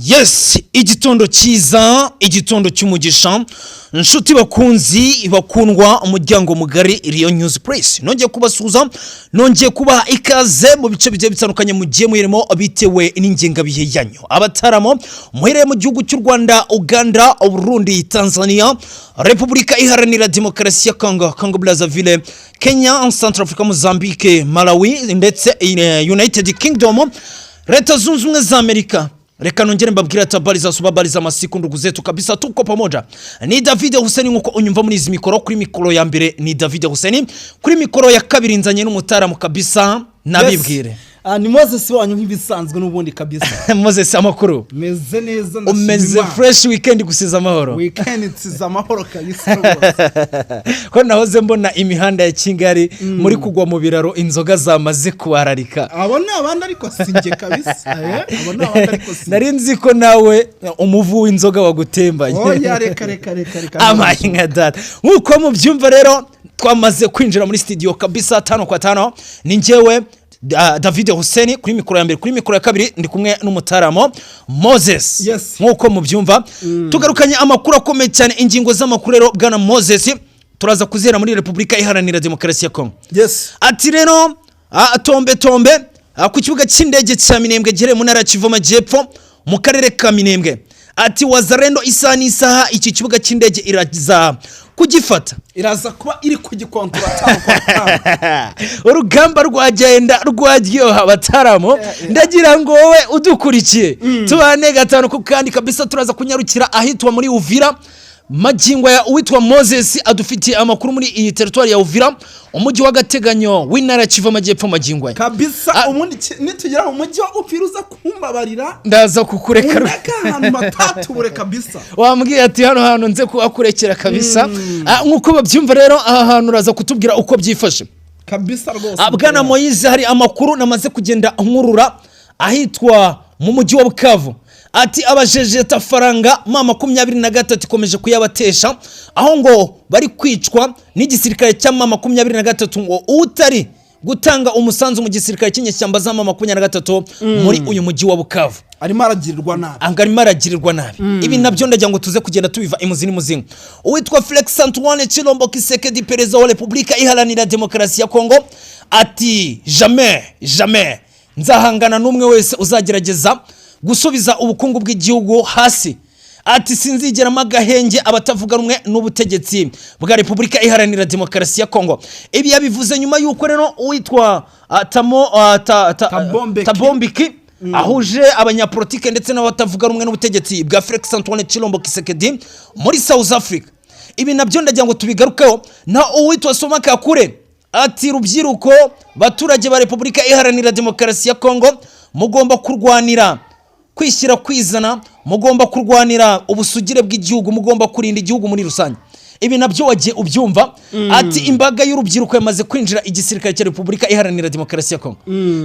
Yes, igitondo cyiza, igitondo cy'umugisha, inshuti bakunzi bakundwa, umuryango mugari Riyo News Press. Nongeye kubasuhuza, nongeye kubaha ikaze mu bice bigiye bitandukanye mugiye muheremo bitewe n'ingengabihe yanyu. Abataramo muhereye mu gihugu cy'u Rwanda, Uganda, Burundi, Tanzania, Repubulika Iharanira Demokarasi ya Congo, Congo Brazzaville, Kenya, Central Africa, Mozambique, Malawi ndetse United Kingdom, Leta Zunze Ubumwe za Amerika. Reka nongere mbabwire ati habari za asubuhi, habari za masiku, ndugu zetu kabisa, tuko pamoja. Ni David Hussein nkuko unyumva muri izi mikoro. Kuri mikoro ya mbere ni David Hussein, kuri mikoro ya kabiri nzanye n'umutaramu kabisa, nabibwire. Yes. Ah, ni Moses wanyu nk'ibisanzwe n'ubundi kabisa. Moses, amakuru? Meze neza, ndashima Umeze Imana. fresh? Weekend gusiza amahoro? Weekend nsize amahoro kabisa rwose. Ko nahoze mbona imihanda ya Kigali muri kugwa mu biraro, inzoga zamaze kubararika. Abo ni abandi ariko si njye kabisa. Abo ni abandi ariko si njye. Nari nzi ko nawe umuvu w'inzoga wagutembanye. Oya, reka reka reka reka. Amaye nka data! Nk'uko mubyumva rero, twamaze kwinjira muri studio kabisa tano kwa tano. Ni njyewe David Hussein kuri mikoro ya mbere, kuri mikoro ya kabiri ndi kumwe n'umutaramo Moses. Nk'uko mubyumva, tugarukanye amakuru akomeye cyane. Ingingo z'amakuru rero, bwana Moses, turaza kuzera muri Repubulika Iharanira Demokarasi ya Kongo. Ati rero tombe tombe ku kibuga cy'indege cya Minembwe giherereye mu ntara ya Kivu Amajyepfo, mu karere ka Minembwe. Ati Wazalendo isaha n'isaha iki kibuga cy'indege iraza kugifata. Iraza kuba iri kugikontora tano kwa tano. Urugamba rwagenda rwaryoha. Abataramo, ndagira ngo wowe udukurikiye tubane gatanu ku kandi kabisa. Turaza kunyarukira ahitwa muri Uvira. Magingo ya uwitwa Moses adufitiye amakuru muri iyi teritwari ya Uvira, umujyi w'agateganyo w'intara ya Kivu Amajyepfo magingo aya. Kabisa. Ah. Ubundi nitugera mu mujyi wa Uvira uza kumbabarira. Ndaza kukureka. Undeka ahantu matatubure kabisa. Wambwiye ati hano hantu nze kuhakurekera kabisa. Nk'uko babyumva rero, aha hantu uraza kutubwira uko byifashe. Kabisa rwose. Bwana Moyize, hari amakuru namaze kugenda nkurura ahitwa mu mujyi wa Bukavu. Ati abajejeta faranga M23 ikomeje kuyabatesha, aho ngo bari kwicwa n'igisirikare cya M23, ngo utari gutanga umusanzu mu gisirikare cy'inyeshyamba za M23 muri uyu mujyi wa Bukavu arimo aragirirwa nabi. Anga arimo aragirirwa nabi. Ibi nabyo ndagira ngo tuze kugenda tubiva imuzi n'umuzingo. Uwitwa Felix Antoine Tshilombo Tshisekedi, perezida wa Repubulika Iharanira Demokarasi ya Kongo, ati jamais, jamais nzahangana n'umwe wese uzagerageza gusubiza ubukungu bw'igihugu hasi. Ati sinzigeramo agahenge abatavuga rumwe n'ubutegetsi bwa Repubulika Iharanira Demokarasi ya Kongo. Ibi yabivuze nyuma y'uko rero uwitwa Tamo Thabo Mbeki. Thabo Mbeki ahuje abanyapolitike ndetse n'abatavuga rumwe n'ubutegetsi bwa Felix Antoine Tshilombo Tshisekedi muri South Africa. Ibi nabyo ndagira ngo tubigarukeho. Na uwitwa Soma Kakure ati rubyiruko, baturage ba Repubulika Iharanira Demokarasi ya Kongo, mugomba kurwanira kwishyira kwizana, mugomba kurwanira ubusugire bw'igihugu, mugomba kurinda igihugu muri rusange. Ibi nabyo wagiye ubyumva. Ati imbaga y'urubyiruko yamaze kwinjira igisirikare cya Repubulika Iharanira Demokarasi ya Kongo.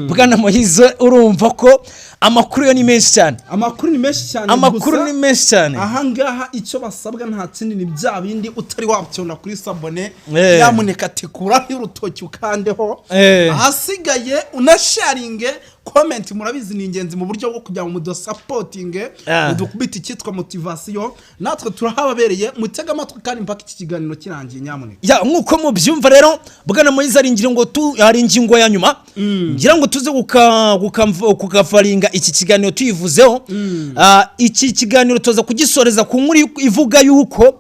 Bwana Moyizo, urumva ko amakuru yo ni menshi cyane. Amakuru ni menshi cyane. Amakuru Gusa ni menshi cyane. Ahangaha icyo basabwa nta kindi, ni bya bindi: utari wabyona kuri s'abonner, nyamuneka tekuraho urutoki ukandeho. Ahasigaye unasharinge, comment murabizi ni ingenzi mu buryo bwo kugira ngo mudusapotinge, mudukubite icyitwa motivation. Natwe turahababereye. Mutege amatwi kandi mpaka iki kiganiro kirangiye nyamuneka. Ya, nk'uko mubyumva rero, bwana Moyize, hari ingingo tu hari ingingo ya nyuma ngira ngo tuze kukavaringa iki kiganiro tuyivuzeho. Iki kiganiro tuza kugisoreza ku nkuru ivuga yuko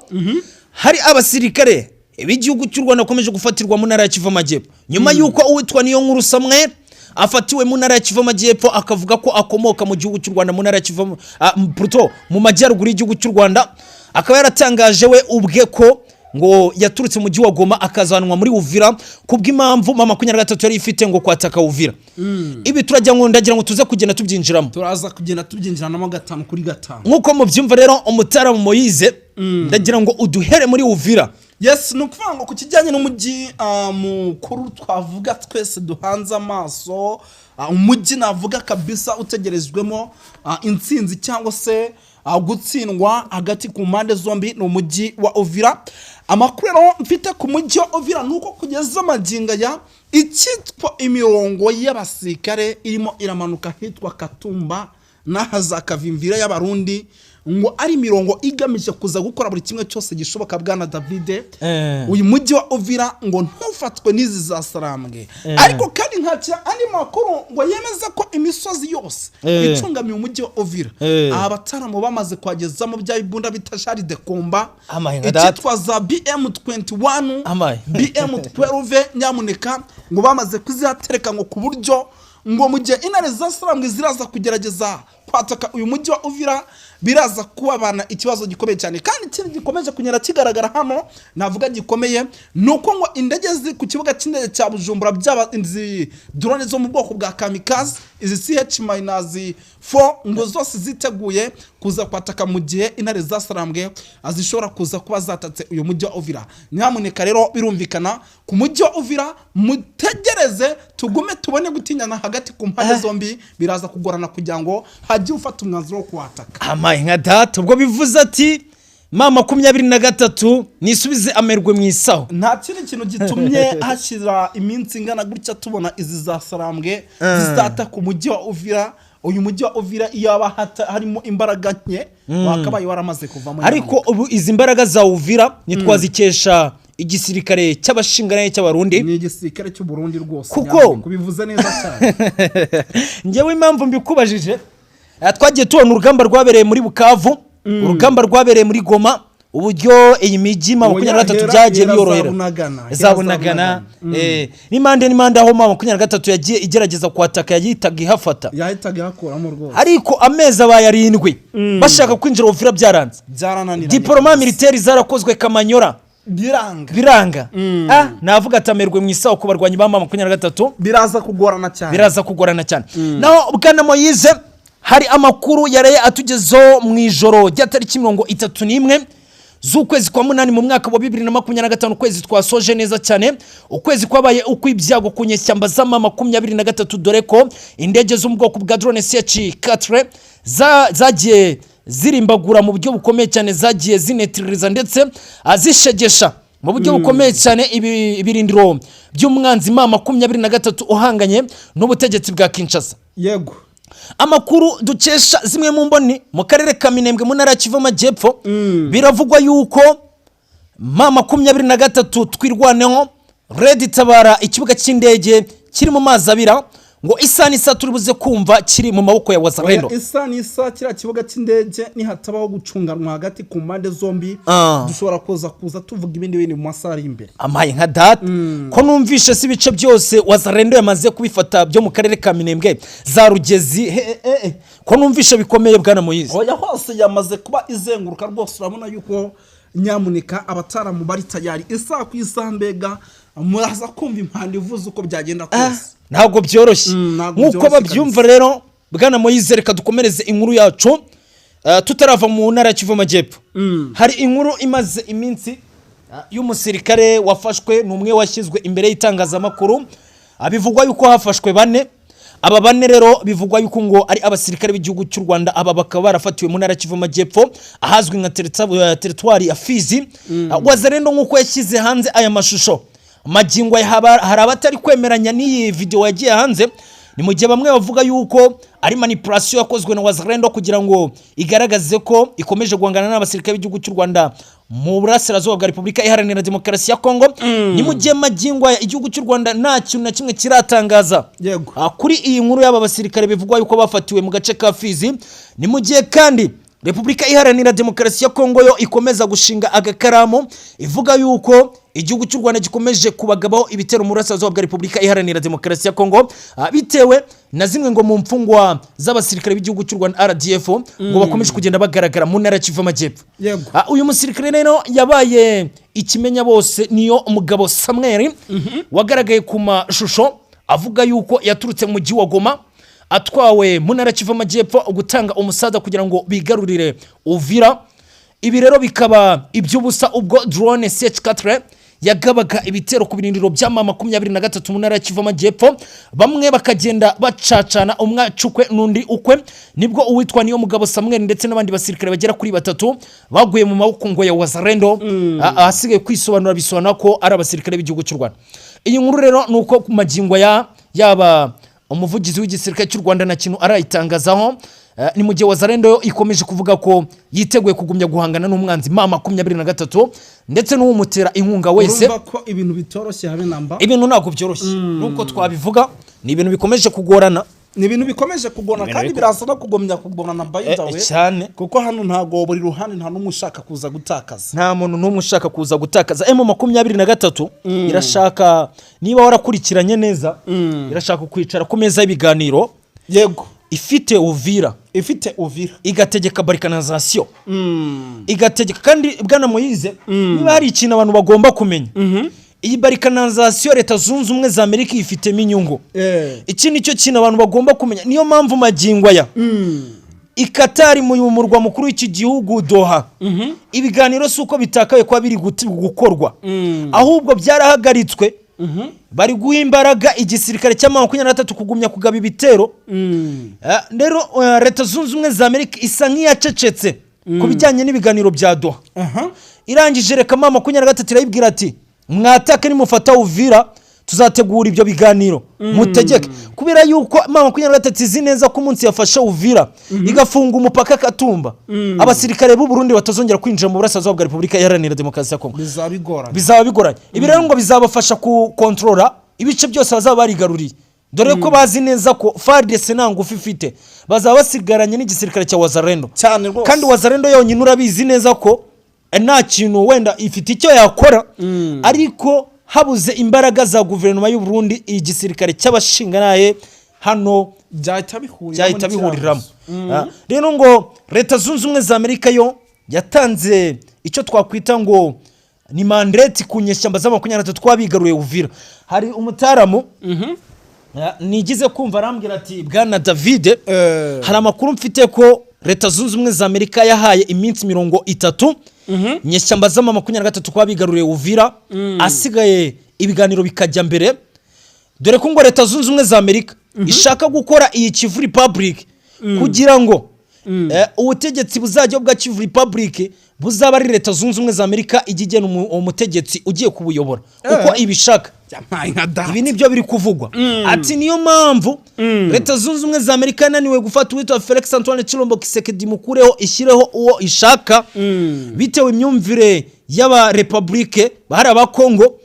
hari abasirikare b'igihugu cy'u Rwanda bakomeje gufatirwa mu ntara ya Kivu Amajyepfo, nyuma y'uko uwitwa Niyo Nkuru Samuel afatiwe mu ntara ya Kivu Amajyepfo, akavuga ko akomoka mu gihugu cy'u Rwanda, mu ntara ya Kivu, plutôt mu majyaruguru y'igihugu cy'u Rwanda, akaba yaratangaje we ubwe ko ngo yaturutse mu mujyi wa Goma akazanwa muri Uvira kubw'impamvu M23 yari ifite ngo kwataka Uvira. Ibi turagira ngo ndagira ngo tuze kugenda tubyinjiramo. Turaza kugenda tubyinjiranamo gatanu kuri gatanu. Nk'uko mubyumva rero, umutaramu Moyize, ndagira ngo uduhere muri Uvira. Yes, ni ukuvuga ngo ku kijyanye n'umujyi mukuru twavuga twese duhanze amaso, umujyi navuga kabisa utegerejwemo intsinzi cyangwa se gutsindwa hagati ku mpande zombi, ni umujyi wa Uvira. Amakuru rero mfite ku mujyi wa Uvira ni uko kugeza amagingo aya icyitwa imirongo y'abasirikare irimo iramanuka ahitwa Katumba. n'aha za Kavimvira y'Abarundi, ngo ari imirongo igamije kuza gukora buri kimwe cyose gishoboka, bwana Davide, uyu mujyi wa Uvira ngo ntufatwe n'izi za Sarambwe. Ariko kandi nkakira andi makuru ngo yemeza ko imisozi yose icungamiye umujyi wa Uvira, aba bataramu bamaze kuhagezamo bya bibunda bita char de combat, Amaye nka data. icyitwa za BM21, Amaye. BM12, nyamuneka ngo bamaze kuzihatereka, ngo ku buryo ngo mu gihe intare za Sarambwe ziraza kugerageza kwataka uyu mujyi wa Uvira, biraza kubabana ikibazo gikomeye cyane. Kandi ikindi gikomeje kugenda kigaragara hano, navuga gikomeye, ni uko ngo indege ziri ku kibuga cy'indege cya Bujumbura, byaba izi drone zo mu bwoko bwa kamikaze, izi CH-4, ngo zose ziteguye kuza kwataka mu gihe intare za Sarambwe zishobora kuza kuba zatatse uyu mujyi wa Uvira. Nyamuneka rero, birumvikana ku mujyi wa Uvira, mutegereze tugume tubone gutinyana hagati ku mpande zombi. Biraza kugorana kugira ngo hagire ufata umwanzuro wo kuwataka. Amaye nka data! Ubwo bivuze ati M23 nisubize amerwe mu isaho. Nta kindi kintu gitumye hashyira iminsi ingana gutya tubona izi za Sarambwe zizata ku mujyi wa Uvira. Uyu mujyi wa Uvira, iyo haba harimo imbaraga nke, wakabaye waramaze kuvamo. Ariko ubu izi mbaraga za Uvira ntitwazikesha igisirikare cy'abashinganaye cy'Abarundi? Ni igisirikare cy'u Burundi rwose. Kuko- Kubivuze neza cyane. Njyewe impamvu mbikubajije, twagiye tubona urugamba rwabereye muri Bukavu, urugamba rwabereye muri Goma, uburyo iyi mijyi M23 byagiye hera biyorohera. Za Bunagana, hera. Za Bunagana, n'impande n'impande, aho M23 yagiye igerageza kwataka, yahitaga ihafata. Yahitaga ihakuramo rwose. Ariko amezi abaye 7 bashaka kwinjira Uvira, byaranze. Byarananiranye. Déploiement militaire zarakozwe Kamanyora. Biranga. Biranga. Navuga ati amerwe mu isaho ku barwanyi ba M23. Biraza kugorana cyane. Biraza kugorana cyane. Naho bwana Moyize, hari amakuru yaraye atugezeho mu ijoro rya tariki 31 z'ukwezi kwa munani mu mwaka wa 2025, ukwezi twasoje neza cyane, ukwezi kwabaye ukw'ibyago ku nyeshyamba z'ama 23, dore ko indege zo mu bwoko bwa drone CH-4 zagiye zirimbagura mu buryo bukomeye cyane, zagiye zinetiririza ndetse zishegesha mu buryo bukomeye cyane ibirindiro by'umwanzi M23 uhanganye n'ubutegetsi bwa Kinshasa. Amakuru dukesha zimwe mu mboni mu karere ka Minembwe mu ntara ya Kivu Amajyepfo, biravugwa yuko M23 Twirwaneho, Red Tabara, ikibuga cy'indege kiri mu mazi abira, ngo isa n'isa turi buze kumva kiri mu maboko ya Wazalendo. Oya, isa n'isa kiriya kibuga cy'indege nihatabaho gucunganwa hagati ku mpande zombi, dushobora kuza tuvuga ibindi bintu mu masaha ari imbere. Amaye nka data! Ko numvishe si ibice byose Wazalendo yamaze kubifata byo mu karere ka Minembwe, za Rugezi, he, ko numvishe bikomeye, bwana Moyize? Oya, hose yamaze kuba izenguruka rwose. Urabona yuko nyamuneka abataramu bari tayari isaha ku isaha, mbega muraza kumva impanda ivuze uko byagenda kose. Ntabwo byoroshye. Ntabwo Nk'uko byoroshye. babyumva rero, bwana Moyize, reka dukomereze inkuru yacu. Tutarava mu ntara ya Kivu Amajyepfo, hari inkuru imaze iminsi y'umusirikare wafashwe, ni umwe washyizwe imbere y'itangazamakuru. Bivugwa yuko hafashwe bane. Aba bane rero bivugwa yuko ngo ari abasirikare b'igihugu cy'u Rwanda. Aba bakaba barafatiwe mu ntara ya Kivu Amajyepfo ahazwi nka teritwari ya Fizi. Wazalendo nk'uko yashyize hanze aya mashusho, magingo aya hari abatari kwemeranya n'iyi video yagiye hanze. Ni mu gihe bamwe bavuga yuko ari manipulation yakozwe na Wazalendo kugira ngo igaragaze ko ikomeje guhangana n'abasirikare b'igihugu cy'u Rwanda mu burasirazuba bwa Repubulika Iharanira Demokarasi ya Kongo. Ni mu gihe magingo aya igihugu cy'u Rwanda nta kintu na kimwe kiratangaza kuri iyi nkuru y'aba basirikare bivugwa yuko bafatiwe mu gace ka Fizi. Ni mu gihe kandi Repubulika Iharanira Demokarasi ya Kongo yo ikomeza gushinga agakaramu, ivuga yuko igihugu cy'u Rwanda gikomeje kubagabaho ibitero mu burasirazuba bwa Repubulika Iharanira Demokarasi ya Kongo, bitewe na zimwe ngo mu mfungwa z'abasirikare b'igihugu cy'u Rwanda RDF ngo bakomeje kugenda bagaragara mu ntara ya Kivu Amajyepfo. Uyu musirikare rero yabaye ikimenya bose, niyo umugabo Samuel wagaragaye ku mashusho avuga yuko yaturutse mu mujyi wa Goma atwawe mu ntara ya Kivu Amajyepfo gutanga umusaza kugira ngo bigarurire Uvira. Ibi rero bikaba iby'ubusa ubwo drone CH4 yagabaga ibitero ku birindiro bya M23 mu ntara ya Kivu Amajyepfo, bamwe bakagenda bacacana, umwe acukwe n'undi ukwe. Nibwo uwitwa niyo mugabo Samuel ndetse n'abandi basirikare bagera kuri batatu baguye mu maboko ngo ya Wazalendo. Ahasigaye kwisobanura, bisobanura ko ari abasirikare b'igihugu cy'u Rwanda. Iyi nkuru rero ni uko ku magingo ya yaba umuvugizi w'igisirikare cy'u Rwanda nta kintu arayitangazaho. Ni mu gihe Wazalendo yo ikomeje kuvuga ko yiteguye kugumya guhangana n'umwanzi M23 ndetse n'uwumutera inkunga wese. Urumva ko ibintu bitoroshye habe namba. Ibintu ntabwo byoroshye nuko twabivuga, ni ibintu bikomeje kugorana. Ni ibintu bikomeje kugorana Ibintu kandi biraza no kugomya kugorana, by the way. Cyane. Kuko hano ntabwo buri ruhande, nta n'umwe ushaka kuza gutakaza. Nta muntu n'umwe ushaka kuza gutakaza. M23 irashaka, niba warakurikiranye neza, irashaka kwicara ku meza y'ibiganiro ifite Uvira. Ifite Uvira. Igategeka balkanisation, igategeka kandi, bwana Moyize, niba hari ikintu abantu bagomba kumenya, iyi balkanisation Leta Zunze Ubumwe za Amerika ifitemo inyungu. Iki ni cyo kintu abantu bagomba kumenya. Niyo mpamvu magingo aya i Katari, mu murwa mukuru w'iki gihugu Doha, ibiganiro si uko bitakaye kuba biri gukorwa, ahubwo byarahagaritswe. Bari guha imbaraga igisirikare cya 23 kugumya kugaba ibitero. Rero Leta Zunze Ubumwe za Amerika isa nk'iyacecetse ku bijyanye n'ibiganiro bya Doha. Irangije reka M23 irayibwira ati: "Mwatake, nimufata Uvira tuzategura ibyo biganiro, mutegeke." Kubera yuko M23 izi neza ko umunsi yafashe Uvira, igafunga umupaka Katumba, abasirikare b'u Burundi batazongera kwinjira mu burasirazuba bwa Repubulika Iharanira Demokarasi ya Kongo. Bizaba bigoranye. Bizaba bigoranye. Ibi rero ngo bizabafasha kukontorora ibice byose bazaba barigaruriye, dore ko bazi neza ko FARDC nta ngufu ifite, bazaba basigaranye n'igisirikare cya Wazalendo. Cyane rwose. Kandi Wazalendo yonyine urabizi neza ko nta kintu, wenda ifite icyo yakora, ariko habuze imbaraga za guverinoma y'u Burundi, igisirikare cy'abashinganaye hano byahita bihuriramo. Byahita n'ikibazo. bihuriramo. Rero ngo Leta Zunze Ubumwe za Amerika yo yatanze icyo twakwita ngo ni mandate ku nyeshyamba za 23 twabigaruye Uvira. Hari umutaramu nigize kumva arambwira ati: "Bwana David, hari amakuru mfite ko Leta Zunze Ubumwe za Amerika yahaye iminsi 30 inyeshyamba z'ama 23 kuba bigaruriye Uvira, asigaye ibiganiro bikajya mbere, dore ko ngo Leta Zunze Ubumwe za Amerika ishaka gukora iyi Kivu Republic kugira ngo ubutegetsi buzajya bwa Kivu Republic buzaba ari Leta Zunze Ubumwe za Amerika ijya igena umutegetsi ugiye kubuyobora uko ibishaka." Yampaye nka data. Ibi nibyo biri kuvugwa. Ati niyo mpamvu Leta Zunze Ubumwe za Amerika yananiwe gufata uwitwa Felix Antoine Tshilombo Tshisekedi, mukureho ishyireho uwo ishaka, bitewe imyumvire y'abarepubulike bahari aba Kongo.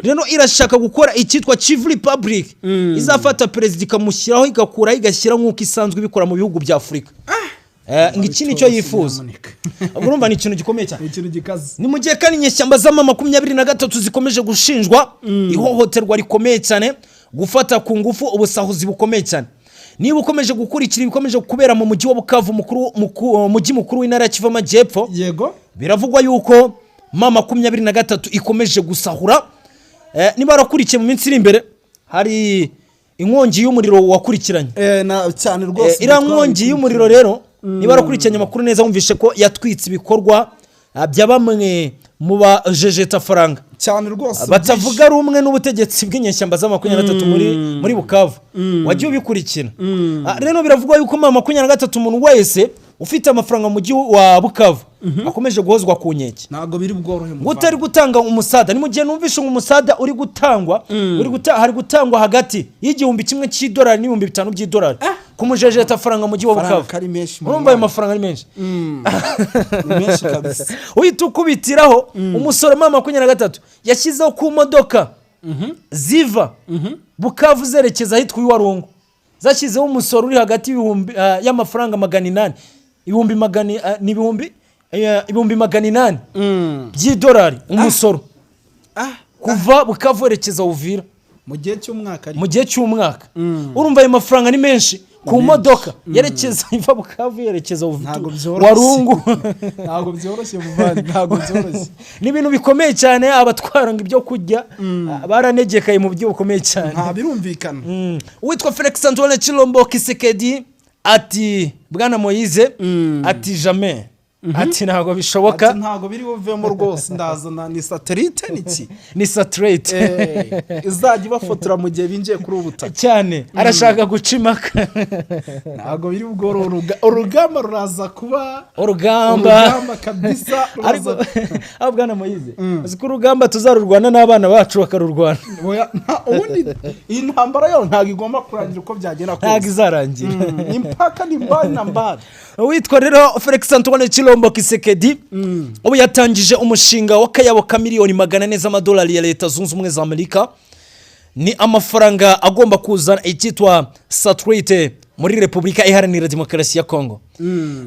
Rero irashaka gukora icyitwa Kivu Republic, izafata perezida ikamushyiraho, igakuraho, igashyira nk'uko isanzwe ibikora mu bihugu bya Afurika. Ngo iki nicyo yifuza. Nyamuneka. Urumva ni ikintu gikomeye cyane. Ni ikintu gikaze. Ni mu gihe kandi inyeshyamba z'ama 23 zikomeje gushinjwa ihohoterwa rikomeye cyane, gufata ku ngufu, ubusahuzi bukomeye cyane. Niba ukomeje gukurikira ibikomeje kubera mu mujyi wa Bukavu, mujyi mukuru w'intara ya Kivu Amajyepfo, biravugwa yuko M23 ikomeje gusahura. Niba warakurikiye, mu minsi iri imbere hari inkongi y'umuriro wakurikiranye. Na cyane rwose. Iriya nkongi y'umuriro rero, niba warakurikiranye amakuru neza, wumvishe ko yatwitse ibikorwa bya bamwe mu bajejetafaranga Cyane rwose. batavuga rumwe n'ubutegetsi bw'inyeshyamba za 23 muri Bukavu. Wagiye ubikurikira. Rero biravugwa yuko M23, umuntu wese ufite amafaranga mu mujyi wa Bukavu akomeje guhozwa ku nkeke. Ntabwo biri bworohe. Ngo utari gutanga umusada. Ni mu gihe numvishe ngo umusada uri gutangwa, hari gutangwa hagati y'1000 cy'idolari n'5000 by'idolari ku mujejetafaranga mu mujyi wa Amafaranga Bukavu. ari menshi mu Urumva ayo mwanya. mafaranga ari menshi. Ni menshi kabisa. Uhita ukubitiraho umusoro M23 yashyizeho ku modoka ziva Bukavu zerekeza ahitwa Iwarungu. Zashyizeho umusoro uri hagati y'ibihumbi y'amafaranga 800, ibihumbi magana ni 800,000 by'idolari, umusoro kuva Bukavu werekeza Uvira. Mu gihe cy'umwaka ariko. Mu gihe cy'umwaka. Urumva ayo mafaranga ni menshi ku modoka yerekeza, iva Bukavu yerekeza Ntabwo byoroshye. Warungu. Ntabwo byoroshye muvandi, ntabwo byoroshye. Ni ibintu bikomeye cyane. Abatwara ngo ibyo kurya baranegekaye mu buryo bukomeye cyane. Nta birumvikana. Uwitwa Felix Antoine Tshilombo Tshisekedi ati: "Bwana Moyize," ati: "jamais." Ati ntabwo bishoboka. Ati ntabwo biri buvemo rwose, ndazana ni satellite niki? Ni satellite. Izajya ibafotora mu gihe binjiye kuri ubu butaka. Cyane, arashaka guca impaka. Ntabwo biri bugore, urugamba ruraza kuba urugamba. Urugamba kabisa. Ariko ruraza. Aho bwana Moyize, uzi ko urugamba tuzarurwana n'abana bacu bakarurwana? Oya, ubundi iyi ntambara yo ntabwo igomba kurangira uko byagenda Ntabwo kose. izarangira. Ni impaka, ni mbali na mbali. Witwa rero Felix Antoine Chilombo Kisekedi ubu yatangije umushinga w'akayabo ka miliyoni 400 z'amadolari ya Leta Zunze Ubumwe za Amerika. Ni amafaranga agomba kuzana icyitwa satellite muri Repubulika Iharanira Demokarasi ya Kongo.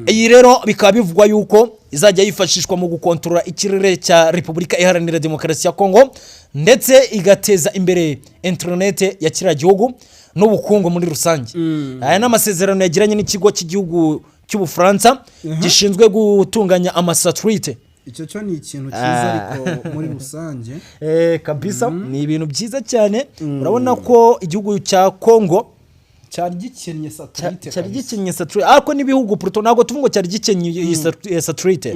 Iyi rero bikaba bivugwa yuko izajya yifashishwa mu gukontorora ikirere cya Repubulika Iharanira Demokarasi ya Kongo, ndetse igateza imbere interinete ya kiriya gihugu n'ubukungu muri rusange. Aya ni amasezerano yagiranye n'ikigo cy'igihugu cy'Ubufaransa gishinzwe gutunganya amasatelite. Icyo cyo ni ikintu cyiza ariko muri rusange. Kabisa ni ibintu byiza cyane. Urabona ko igihugu cya Kongo cyari gikennye satellite. Cyari Kabisa. gikennye satellite, ariko n'ibihugu plutôt, ntabwo tuvuga ngo cyari gikennye iyi satellite.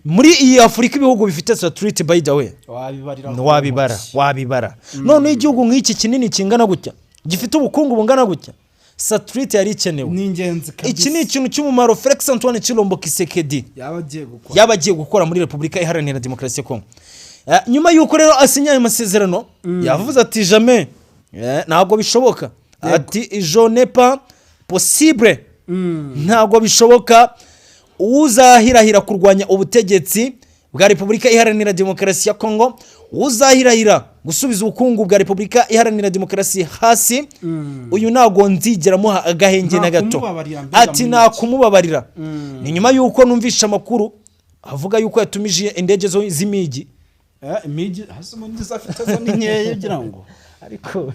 Muri iyi Afurika ibihugu bifite satellite, by the way, wabibarira ku wabibara. ntoki. Wabibara. Noneho igihugu nk'iki kinini kingana gutya, gifite ubukungu bungana gutya, satellite yari ikenewe. Ni ingenzi kabisa. Iki ni ikintu cy'umumaro Felix Antoine Chilombo Kisekedi yaba agiye gukora. Yaba agiye gukora muri Repubulika Iharanira Demokarasi ya Kongo. Nyuma y'uko rero asinya ayo masezerano, yavuze ati jamais, ntabwo bishoboka, ati je n'est pas possible, ntabwo bishoboka. Uzahirahira kurwanya ubutegetsi bwa Repubulika Iharanira Demokarasi ya Kongo, uzahirahira gusubiza ubukungu bwa Repubulika Iharanira Demokarasi hasi, uyu ntabwo nzigera muha agahenge Nta na gato. kumubabarira mbega. Ati Muri nta make. kumubabarira. Ni nyuma y'uko numvishe amakuru avuga yuko yatumije indege z'imigi. Imigi hasi ubundi izo afite zo ni nkeya, ugira ngo Ariko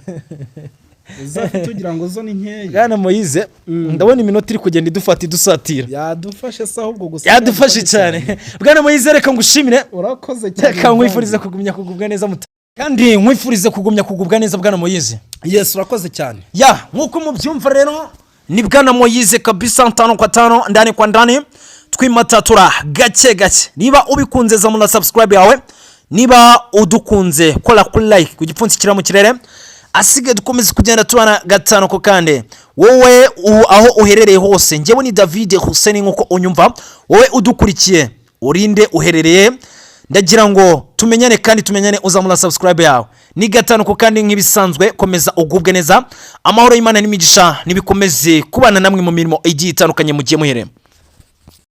izo afite ugira ngo zo ni nkeya. Bwana Moyize, ndabona iminota iri kugenda idufata, idusatira. Yadufashe se ahubwo gusa. Yadufashe cyane. Bwana Moyize, reka ngushimire. Urakoze cyane. Reka nkwifurize kugumya kugubwa neza kandi nkwifurize kugumya kugubwa neza, bwana Moyize. Yes, urakoze cyane. Ya, nk'uko mubyumva rero, ni bwana Moyize kabisa, tano kwa tano, ndani kwa ndani, twimatatura gake gake. Niba ubikunze, zamura subscribe yawe. Niba udukunze, kora kuri like ku gipfunsi kiri mu kirere. Asigaye dukomeze kugenda tubana gatanu ko kandi wowe aho uherereye hose. Njyewe ni David Hussein, nk'uko unyumva. Wowe udukurikiye, urinde uherereye, ndagira ngo tumenyane kandi tumenyane uzamura subscribe yawe. Ni gatanu ku kandi nk'ibisanzwe. Komeza ugubwe neza, amahoro y'Imana n'imigisha nibikomeze kubana namwe mu mirimo igiye itandukanye mugiye muheremo.